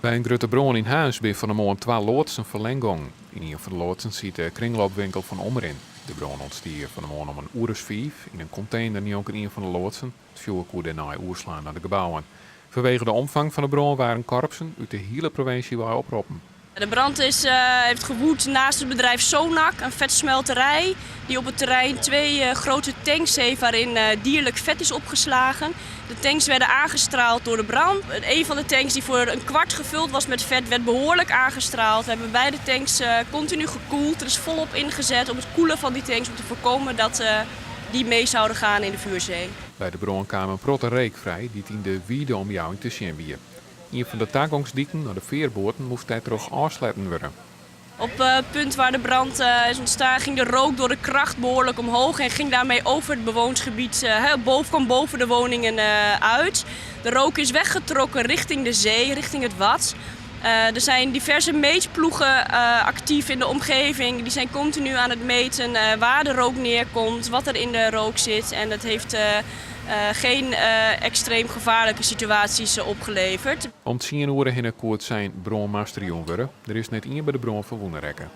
By in grutte brân yn Harns binne fan 'e moarn twa loadsen ferlern gongen. Yn ien fan de loadsen siet de kringloopwinkel fan Omrin. De brân ûntstie fan 'e moarn om in oere as fiif yn in kontener njonken ien fan de loadsen. It fjoer koe dêrnei oerslaan nei de gebouwen. Fanwege de omfang fan de brân waarden korpsen út de hiele provinsje wei oproppen. De brand is, heeft gewoed naast het bedrijf Sonac, een vetsmelterij, die op het terrein twee grote tanks heeft waarin dierlijk vet is opgeslagen. De tanks werden aangestraald door de brand. Een van de tanks die voor een kwart gevuld was met vet werd behoorlijk aangestraald. We hebben beide tanks continu gekoeld. Er is volop ingezet op het koelen van die tanks om te voorkomen dat die mee zouden gaan in de vuurzee. By de brân kaam in protte reek frij dy't yn de wide omjouwing te sjen wie. Ien fan de tagongsdiken nei de fearboaten moast dêrtroch ôfsletten wurde. Op het punt waar de brand is ontstaan ging de rook door de kracht behoorlijk omhoog en ging daarmee over het bewoond gebied, boven, kwam boven de woningen uit. De rook is weggetrokken richting de zee, richting het Wad. Er zijn diverse meetploegen actief in de omgeving. Die zijn continu aan het meten waar de rook neerkomt, wat er in de rook zit. En dat heeft geen extreem gevaarlijke situaties opgeleverd. Om tsien oere hinne koe it sein brân master jûn wurde. Der is net ien by de brân ferwûne rekke.